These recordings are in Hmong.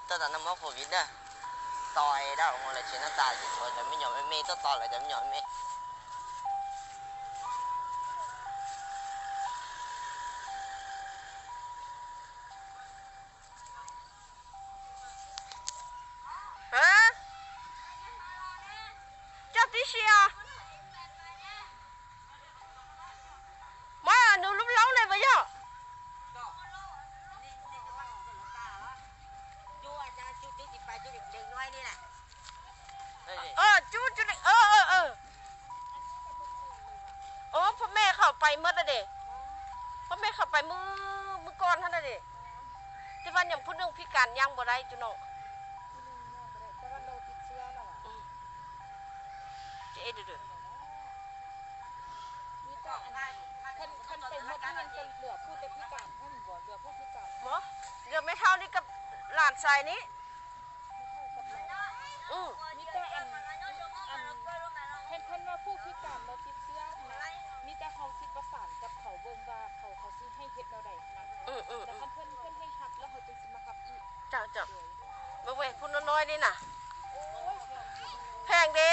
Tuaj tas no muab covid na, tos es dab laug lawv tsis noj tas ces tshuav cov me nyuam me me tuaj tos lawv cov me nyuam me me. Coj tib si os. Mas nws lub laub ne puas yog? Cub, cub, phob mej qhov pais mab da de. Phob mej qhov pais mab, mab koj hab da de. Tej vaj nyam phub neej phib kas nyab npaum dai cov no. Yog me thau ni ka lam xais ni. Phub no no li na. Pheej de.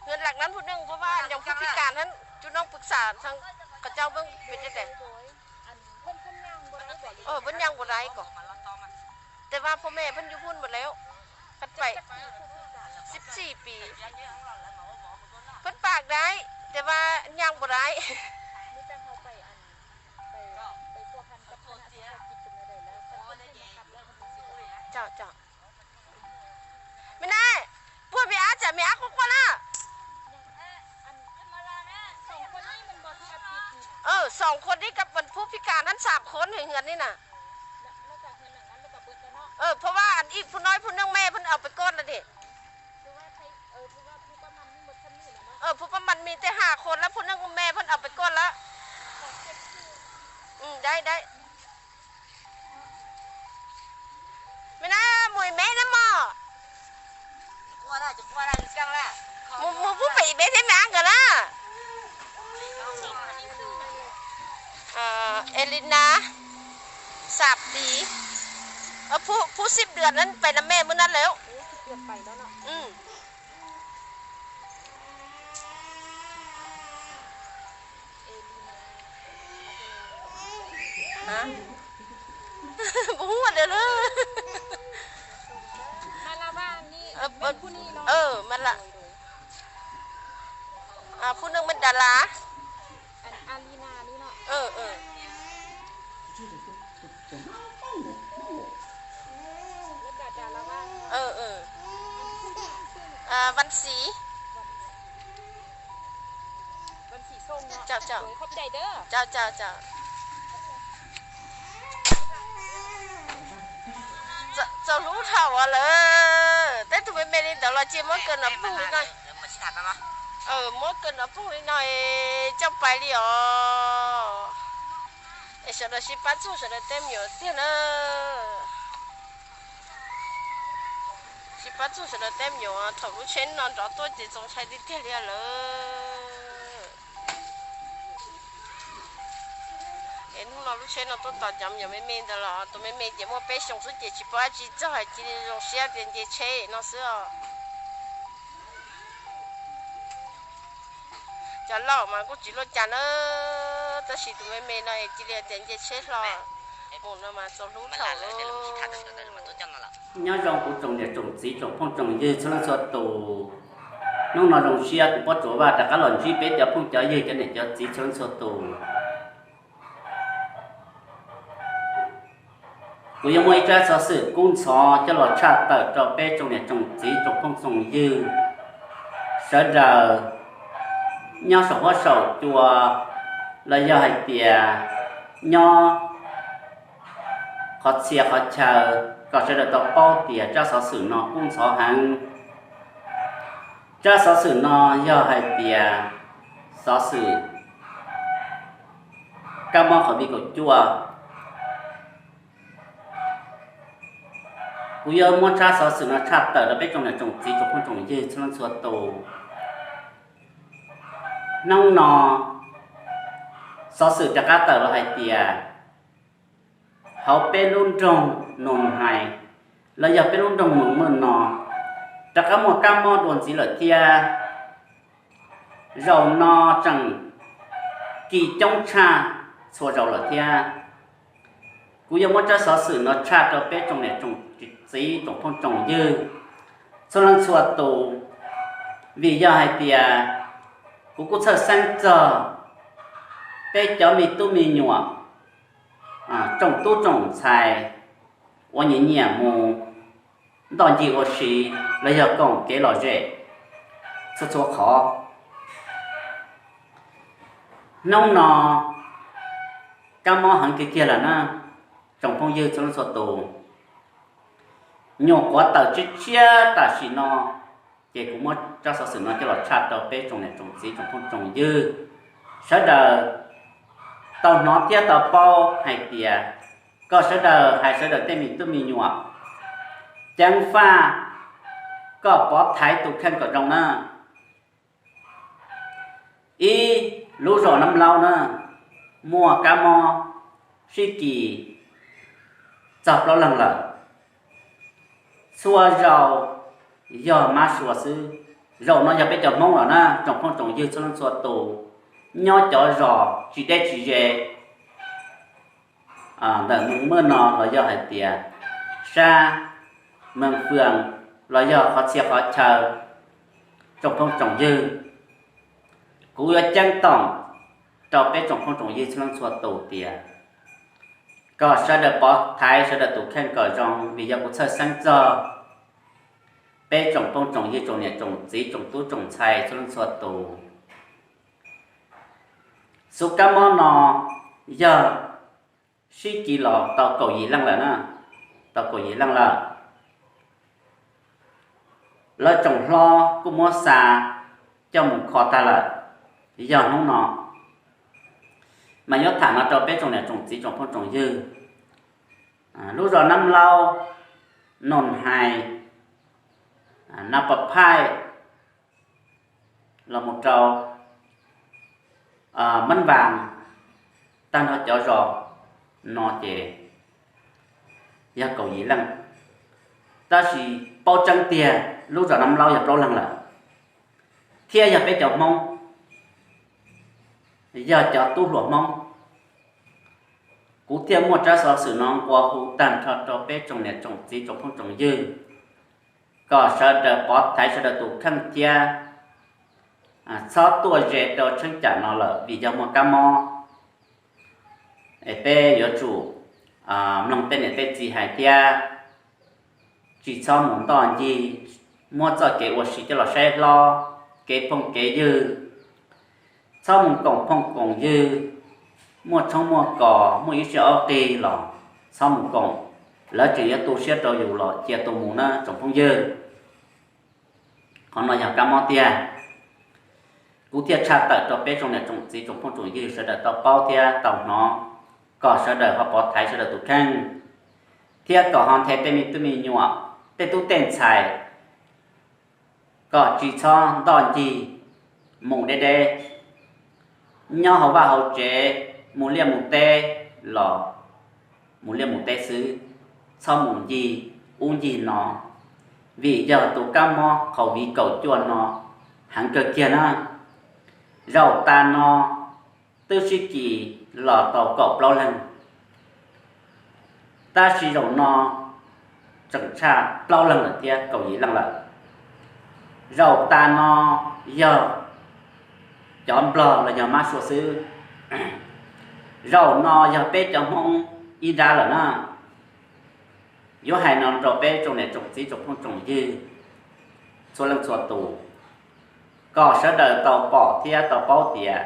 Hwv lam nab phub neej phab vaj nyam phub phib kas hab cov no pwb xam txheej qhov cau pheej pem tej tes. Pheej nyab npaum dai ko. Tej vaj phob mej pheej yug phub npaum le, peb pais xib txij pis. Pheej pam dai, tej vaj nyab npaum dai. Me na, puag me ab tsam me ab quaj quaj na. Xoom khuv ni ka pam phub phib kas hab xam khuv hwv hwv ni na. Phab vaj ib phub no phub neej mej pheej au pais koj lawm di. Phub pab mas me tej ha khuv lawm phub neej mej pheej au pais koj lawm. Dai dai. Me na, mus ib me na mog. Mus, mus pub pem ib me thiab me ab nkawd na. Elina, xam tiv, phub xib dua na pais na mej mub na lawm. Mus ua li lawm. Phub neej mej da las. Vaj xiv, txaus hlub thaum lawm. Tej tug me me li ntawd los cia muab kaw nov poog li no. Muab kaw nov poog li no coj pais li os. Es sawv daws sib pab txhawb sawv daws tej me nyuam tiag na. Sib pab txhawb sawv daws tej me nyuam, thaum lub tsheb no nrov tuaj ces txaus ntshai tiag tiag li lawm. Es hnub no lub tsheb no tuaj tos cov me nyuam me me ntawd los tus me me ces muaj peb xyoos xwb ces tsis paub dab tsi txog hais cia li zoo siab tias nce tsheb no xwb os. Cov laus mas kuj tsis luaj cas na, tab sis tus me me no es cia li tias nce tsheb hlo mus no mas txaus hlub thaum lawm. Nyob zoo kuv tsoom niam tsoom txiv tsoom phooj tsoom ywg txhua leej txhua tus. Hnub no zoo siab kuv Pob Tsuas Vaj rov qab los ntsib peb cov phooj cov ywg cov niam cov txiv txhua leej txhua tus. Kuv yuav muaj ib tsab xov xwm kub ntxhov coj los tshaj tawm rau peb tsoom niam tsoom txiv tsoom phooj tsoom ywg sawv daws nyob saum huab saum cua los yog hais tias nyob qhov txhia qhov chaw kom sawv daws tau paub tias tsab xov xwm no kub ntxhov heev. Tsab xov xwm no yog hais tias xov xwm kab mob COVID kaum cuaj. Kuv yuav muab tsab xov xwm no tshaj tawm rau peb tsoom niam tsoom txiv tsoom phooj tsoom ywg txhua leej txhua tus. Hnub no xov xwm rov qab tawm los hais tias hauv peb lub nroog Nus Hais los yog peb lub nroog Mus Maj no rov qab muaj kab mob dua ntxiv lawm thiab. Zaum no tseem kis coob tshaj txhua zaus lawm thiab. Kuv yuav muab tsab xov xwm no tshaj rau peb tsoom niam tsoom txiv tsoom phooj tsoom ywg txhua leej txhua tus, vim yog hais tias kuv kuj txhawj xeeb txog peb cov me tub me nyuam, tsoom tub tsoom ntxhais uas nyiam nyiam mus ntoj ncig ua si los yog koom kev lom zem txhua txhua qhov. Hnub no kab mob heev tiag tiag lawm na, tsoom phooj ywg txhua leej txhua tus. Nyuam qhuav tawm tshiab tshiab tam sim no, ces kuv muab tsab xov xwm no coj los tshaj rau peb tsoom niam tsoom txiv tsoom phooj tsoom ywg sawv daws tau hnov thiab tau paub hais tias kom sawv daws hais sawv daws tej me tub me nyuam ceev faj, kom pov thaiv tus kheej kom zoo na. Ib, lub zos Nab Laub na, muaj kab mob sib kis txog plaub leeg lawm. Txhua zaus yog mab sua xwb. Zaum no yog peb cov Hmoob los na, tsoom phooj tsoom ywg txhua leej txhua tus nyob cov zos tsis deb tsis ze ntawm Mus Maj no los yog hais tias sab Mees Fwm los yog qhov txhia qhov chaw, tsoom phooj tsoom ywg, kuv yuav ceeb toom rau peb tsoom phooj tsoom ywg txhua leej txhua tus tias kom sawv daws pov thaiv sawv daws tus kheej kom zoo, vim yog kuv txhawj xeeb txog peb tsoom phooj tsoom ywg tsoom niam tsoom txiv tsoom tub tsoom ntxhais txhua leej txhua tus. Xub kab mob no yog sib kis los tau kaum yim leej lawm na, tau kaum yim leej lawm. Lawv tsoom hlob kuj muab xa coj mus kho tag lawm. Yog hnub no mas yuav tham no rau peb tsoom niam tsoom txiv tsoom phooj tsoom ywg, lub zos Nab Laub, Nus Hais, Nab Pas Phaij, los mus rau Mab Vas, tag nrho cov zos no ces yog kaum yim leej. Tab sis paub tseeb tiag lub zos Nab Laub yog plaub leeg lawm, thiab yog peb cov Hmoob, yog cov tub hluas Hmoob. Kuv thiaj muaj tsab xov xwm no nqua hu tag nrho rau peb tsoom niam tsoom txiv tsoom phooj tsoom ywg kom sawv daws pov thaiv sawv daws tus kheej thiab txhob tuaj ze rau tsheeb cam no lawm, vim yog muaj kab mob es peb yuav tsum mloog tej niam tej txiv hais thiab tsis txhob mus ntoj ncig, muab txoj kev ua si coj los saib hlob, kev phooj kev ywg, txhob mus koom phooj koom ywg, muaj tshoob muaj kos muaj ib siab ob qig los txhob mus koom, lawv tseem yuav tu siab rau yus los cia tus mus na tsoom phooj ywg. Qhov no yog kab mob tiag, kuv thiaj tshaj tawm rau peb tsoom niam tsoom txiv tsoom phooj tsoom ywg sawv daws tau paub thiab tau hnov, kom sawv daws ho pov thaiv sawv daws tus kheej, thiab kom ho nthe tej me tub me nyuam, tej tub tej ntxhais kom tsis txhob ntoj ncig mus deb deb, nyob hauv vaj hauv tsev, mus liaj mus teb los mus liaj mus teb xwb, txhob mus ncig ub ncig no, vim yog tus kab mob COVID kaum cuaj no heev kawg kiag na. Zaum tas no twb sib kis los tau kaum plaub leeg, tab sis zaum no tseem tshaj plaub leeg lawm thiab kaum yim leej lawm. Zaum tas no yog cov Nplog los yog mab sua xwb. Zaum no yog peb cov Hmoob ib nrab lawm na. Yuav hais no rau peb tsoom niam tsoom txiv tsoom phooj tsoom ywg txhua leej txhua tus, kom sawv daws tau pom thiab tau paub tias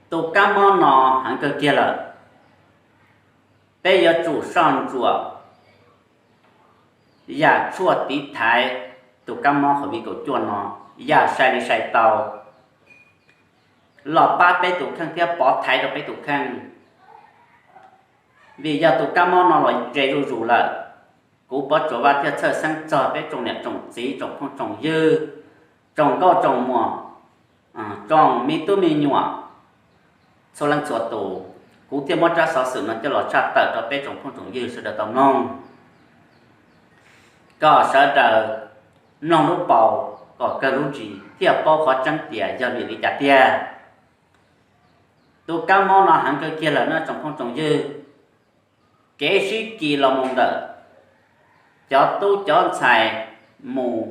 tus kab mob no heev kawg kiag lawm. Peb yuav tsum soj ntsuam yam tshuaj tiv thaiv tus kab mob COVID kaum cuaj no, yam sai li sai tau, los pab peb tus kheej thiab pov thaiv rau peb tus kheej. Vim yog tus kab mob no los ze zuj zus lawm, kuv Pov Tsuas Vaj thiaj txhawj xeeb txog peb tsoom niam tsoom txiv tsoom phooj tsoom ywg, tsoom nkauj tsoom muam, tsoom me tub me nyuam txhua leej txhua tus, kuv thiaj muab tsab xov xwm no coj los tshaj tawm rau peb tsoom phooj tsoom ywg sawv daws tau mloog, kom sawv daws mloog lub paus kom kawg lub ntsis thiaj paub qhov tseeb tias yog vim li cas tiag. Tus kab mob no heev kawg kiag lawm no tsoom phooj tsoom ywg. Kev sib kis los mus ntawm cov tub cov ntxhais mus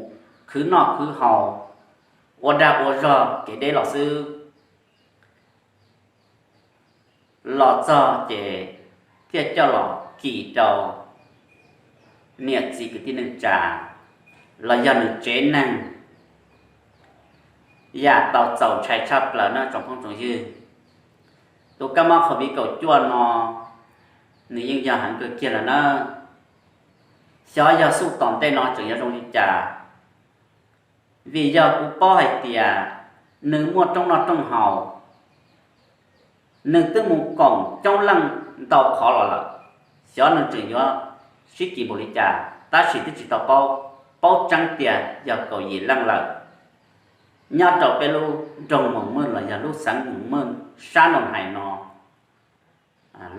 khwv noj khwv haus, ua dag ua zog kev deb los xwb, los txog ces thiaj coj los kis rau niam txiv kwv tij neej tsa los yog nws tsev neeg, yam tau txaus ntshai tshaj plaws no tsoom phooj tsoom ywg. Tus kab mob COVID kaum cuaj no nws yeej yog heev kawg kiag lawm na. Xyov yog xub tom ntej no tseem yuav zoo li cas, vim yog kuv paub hais tias nws muaj rooj noj rooj haus, nws twb mus koom coob leej ntau qhov los lawm, xyov nws tseem yuav sib kis npaum li cas, tab sis twb tsis tau paub. Paub tseeb tias yog kaum yim leej lawm, nyob rau peb lub nroog Moos Mej los yog lub xeev Moos Mej sab Noos Hais no,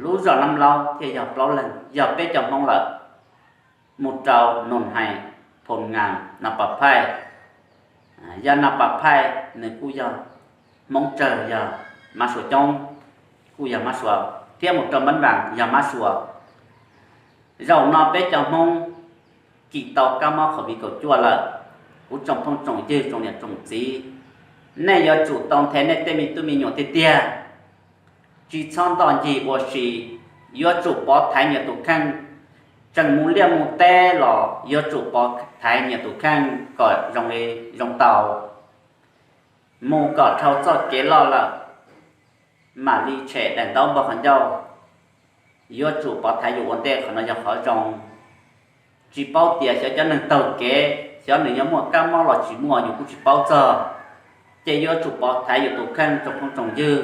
lub zos Nab Laub thiaj yog plaub leeg, yog peb cov Hmoob lawm, mus rau Noos Hais, Phoo Ngas, Nas Pas Phaij. Yog Nas Pas Phaij nws kuj yog Hmoob tsawg, yog Mab Suav coob, kuj yog Mab Suav, thiab mus rau Npab Npas yog Mab Suav. Zaum no peb cov Hmoob kis tau kab mob COVID kaum cuaj lawm, kuv tsoom phooj tsoom ywg tsoom niam tsoom txiv, nej yuav tsum tau nthe nej tej me tub me nyuam tiag tiag, tsis txhob ntoj ncig ua si, yuav tsum pov thaiv nyias tus kheej. Tseem mus liaj mus teb los yuav tsum pov thaiv nyias tus kheej kom zoo li zoo tau, mus kom dhau txoj kev loj lawm mam li tshem daim ntaub npog qhov ncauj. Yuav tsum pov thaiv yus ua ntej, qhov no yog qhov zoo. Tsis paub tias xyov cov neeg taug kev, xyov nws yuav muaj kab mob los tsis muaj yus kuj tsis paub txog, ces yuav tsum pov thaiv yus tus kheej tsoom phooj tsoom ywg.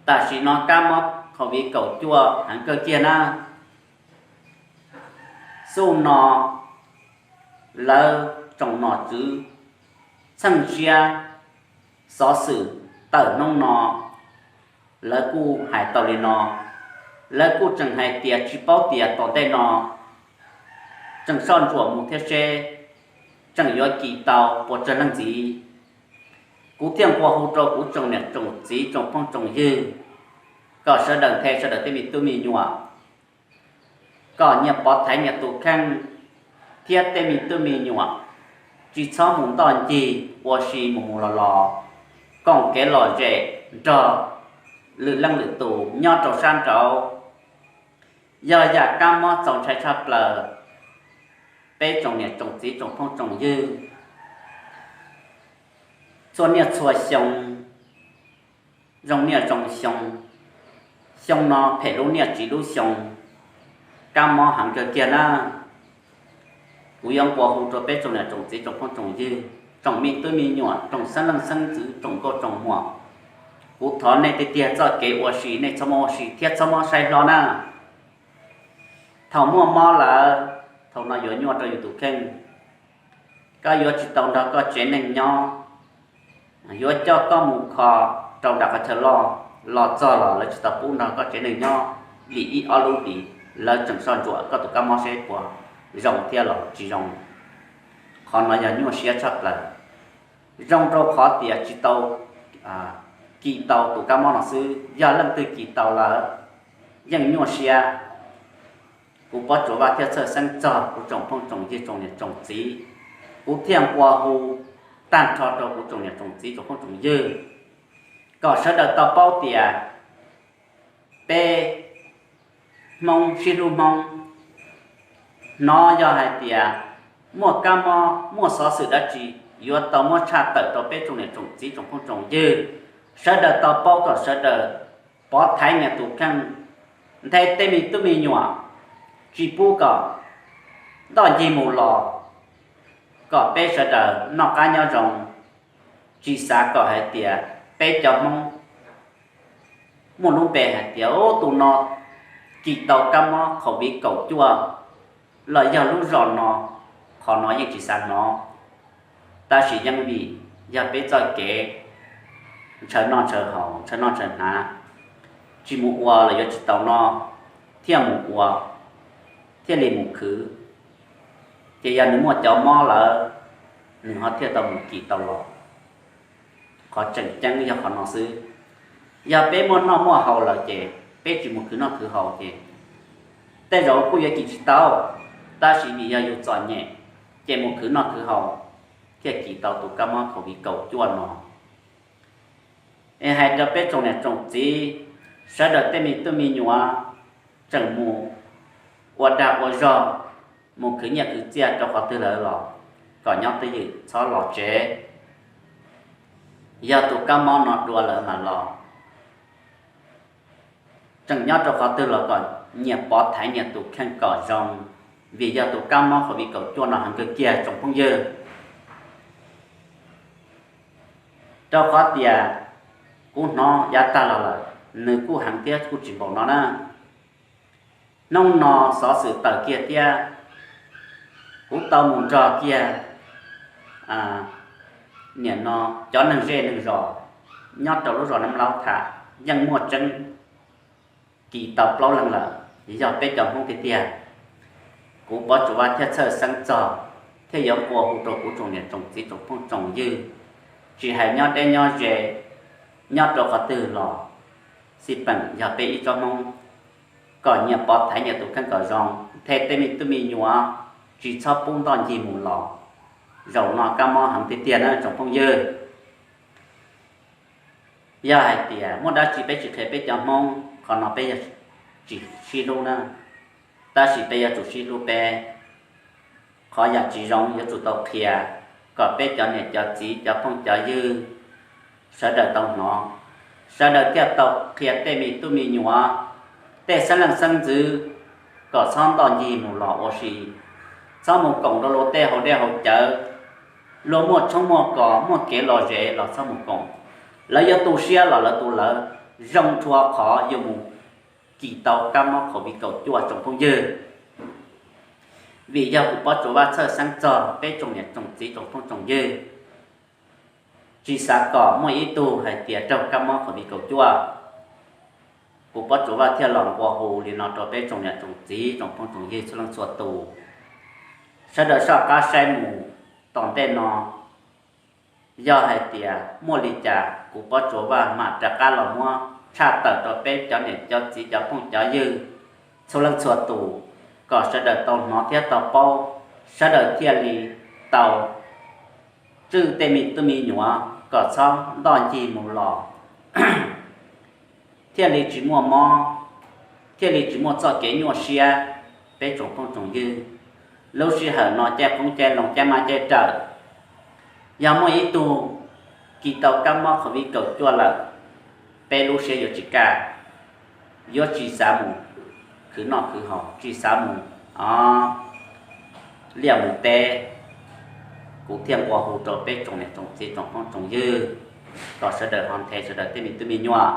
Tam sim no kab mob COVID kaum cuaj heev kawg kiag na. Xub no lawv tsoom nom tswv txheej siab xov xwm tawm hnub no, lawv kuj hais tau li no. Lawv kuj tseem hais tias tsis paub tias tom ntej no tseem soj ntsuam mus thiab seb tseem yuav kis tau puas tsawg leej ntxiv. Kuv thiaj nqua hu rau kuv tsoom niam tsoom txiv tsoom phooj tsoom ywg kom sawv daws nthe sawv daws tej me tub me nyuam, kom nyias pov thaiv nyias tus kheej thiab tej me tub me nyuam, tsis txhob mus ntoj ncig ua si mus mus los los, koom kev lom zem nrog lwm leej lwm tus nyob rau sab nraud. Yog yam kab mob txaus ntshai tshaj plaws peb tsoom niam tsoom txiv tsoom phooj tsoom ywg txhua niaj txhua xyoo, zoo niaj zoo xyoo. Xyoo no phem lub niaj tsis lub xyoo, kab mob heev kawg kiag na. Kuv yuav nqua hu rau peb tsoom niam tsoom txiv tsoom phooj tsoom ywg, tsoom me tub me nyuam, tsoom xeeb leej xeeb ntxwv, tsoom nkauj tsoom muam, kuv thov nej tiag tiag txoj kev ua si nej txhob mob ua si thiab txhob mob saib hlob na. Thaum muaj mob lawm, thaum no yuav nyuaj rau yus tus kheej. Koj yuav tsis tau nrog koj tsev neeg nyob, yuav coj koj mus kho rau nram qhov chaw loj, los txog los lawv tsis tau pub nrog koj tsev neeg nyob li ib ob lub hlis, lawv tseem soj ntsuam koj tus kab mob seb puas zoo thiab los tsis zoo. Qhov no yog nyuaj siab tshaj plaws. Zoo rau qhov tias tsis tau kis tau tus kab mob no xwb, yog leej twg kis tau lawm yeej nyuaj siab. Kuv Pob Tsuas Vaj thiaj txhawj xeeb txog kuv tsoom phooj tsoom ywg tsoom niam tsoom txiv, kuv thiaj nqua hu tag nrho rau kuv tsoom niam tsoom txiv tsoom phooj tsoom ywg kom sawv daws tau paub tias peb Hmoob sib hlub Hmoob, hnov yog hais tias muaj kab mob muaj xov xwm dab tsi yuav tau muab tshaj tawm rau peb tsoom niam tsoom txiv tsoom phooj tsoom ywg, sawv daws tau paub kom sawv daws pov thaiv nyias tus kheej, nthe tej me tub me nyuam, tsis pub kom ntoj ncig mus los, kom peb sawv daws noj qab nyob zoo, tsis xav kom hais tias peb cov Hmoob muaj lub npe hais tias tus no kis tau kab mob COVID kaum cuaj los yog lub zos no, qhov no yeej tsis xav hnov. Tab sis yeej vim yog peb txoj kev ntshaw noj ntshaw haus, ntshaw noj ntshaw hnav, tsis mus ua los yuav tsis tau noj, thiaj mus ua, thiaj li mus khwv. Ces yog nws muaj cov mob lawm, nws ho thiaj tau mus kis tau los. Qhov tseem ceeb yog qhov no xwb. Yog peb muaj noj muaj haus lawm ces peb tsis mus khwv noj khwv haus ces tej zaum kuj yuav kis tsis tau, tab sis vim yog yus txom nyem ces mus khwv noj khwv haus thiaj kis tau tus kab mob COVID kaum cuaj no. Es hais rau peb tsoom niam tsoom txiv, sawv daws tej me tub me nyuam tseem mus ua dag ua zog, mus khwv nyiaj khwv txiaj rau qhov twg lawm los kom nyob twj ywm txhob los tsev. Yog tus kab mob no dua lawm mam los, tseem nyob rau qhov twg los kom nyias pov thaiv nyias tus kheej kom zoo, vim yog tus kab mob COVID kaum cuaj no heev kawg kiag tsoom phooj ywg. Rau qhov tias kuv hnov yav tag los lawm, nws kuj heev thiab kuj tsis npaum no na. Hnub no xov xwm tawm kiag thiab kuv tau mus nrog kiag niam no cov neeg zej neeg zos nyob rau lub zos Nab Laub tham, yeej muaj tseeb kis tau plaub leeg lawm, yog peb cov Hmoob tiag tiag. Kuv Pov Tsuas Vaj thiaj txhawj xeeb txog, thiaj yuav nqua hu rau kuv tsoom niam tsoom txiv tsoom phooj tsoom ywg, tsis hais nyob deb nyob ze, nyob rau qhov twg los xij peem yog peb ib tsoom Hmoob, kom nyias pov thaiv nyias tus kheej kom zoo, nthe tej me tub me nyuam, tsis txhob pub ntoj ncig mus los. Zaum no kab mob heev tiag tiag na tsoom phooj ywg. Yog hais tias muaj dab tsi peb tsis qhia peb cov Hmoob, qhov no peb yuav tsis sib hlub na. Tab sis peb yuav tsum sib hlub peb. Qhov yam tsis zoo yuav tsum tau qhia kom peb cov niam cov txiv cov phooj cov ywg sawv daws tau hnov, sawv daws thiaj tau qhia tej me tub me nyuam, tej xeeb leej xeeb ntxwv kom txhob ntoj ncig mus los ua si, txhob mus koom rau luag tej hauv dej hauv cawv. Luag muaj tshoob muaj kos muaj kev lom zem los txhob mus koom. Lawv yuav tu siab los lawv tu lawv, zoo tshua qhov yuav mus kis tau kab mob COVID kaum cuaj tsoom phooj ywg. Vim yog kuv Pov Tsuas Vaj txhawj xeeb txog peb tsoom niam tsoom txiv tsoom phooj tsoom ywg, tsis xav kom muaj ib tug hais tias raug kab mob COVID kaum cuaj. Kuv Pov Tsuas Vaj thiaj los nqua hu li no rau peb tsoom niam tsoom txiv tsoom phooj tsoom ywg txhua leej txhua tus, sawv daws soj qab saib mus tom ntej no. Yog hais tias muaj li cas kuv Pov Tsuas Vaj mam rov qab los muab tshaj tawm rau peb cov niam cov txiv cov phooj cov ywg txhua leej txhua tus, kom sawv daws tau hnov thiab tau paub, sawv daws thiaj li tau tswj tej me tub me nyuam kom txhob ntoj ncig mus los, thiaj li tsis muaj mob, thiaj li tsis muaj txoj kev nyuaj siab. Peb tsoom phooj tsoom ywg, lub sij hawm no caij qoob caij loo caij maj caij rawm, yog muaj ib tug kis tau kab mob COVID kaum cuaj lawm, peb lub siab yuav tsis kaj, yuav tsis xav mus khwv noj khwv haus, tsis xav mus liaj mus teb. Kuv thiaj nqua hu rau peb tsoom niam tsoom txiv tsoom phooj tsoom ywg kom sawv daws ho nthe sawv daws tej me tub me nyuam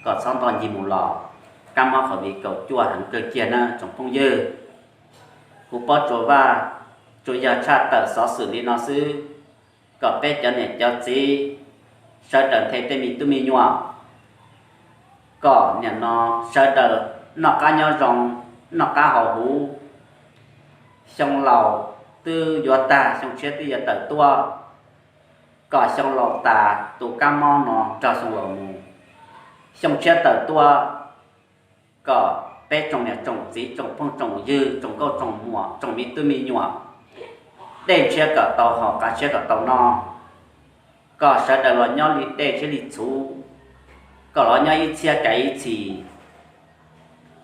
kom txhob ntoj ncig mus los. Kab mob COVID kaum cuaj heev kawg kiag na tsoom phooj ywg. Kuv Pov Tsuas Vaj tsuas yog tshaj tawm xov xwm li no xwb, kom peb cov niam cov txiv sawv daws nthe tej me tub me nyuam, kom nim no sawv daws noj qab nyob zoo, noj qab haus huv. Xyoo laus twb yuav tag, xyoo tshiab twb yuav tawm tuaj, kom xyoo laus tas tus kab mob no nrog xyoo laus mus, xyoo tshiab tawm tuaj, kom peb tsoom niam tsoom txiv tsoom phooj tsoom ywg tsoom nkauj tsoom muam tsoom me tub me nyuam, dej ntshiab kom tau haus, qav ntshiab kom tau noj, kom sawv daws los nyob li dej thiab li txhuv, kom los nyob ib txhiab kav ib txhis.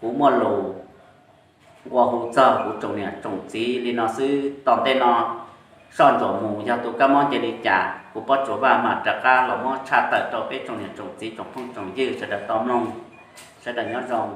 Kuv muaj lus nqua hu txog kuv tsoom niam tsoom txiv li no xwb, tom ntej no soj ntsuam mus yog tus kab mob nce li cas, kuv Pov Tsuas Vaj mam rov qab los muab tshaj tawm rau peb tsoom niam tsoom txiv tsoom phooj tsoom ywg sawv daws tau mloog. Sawv daws nyob zoo.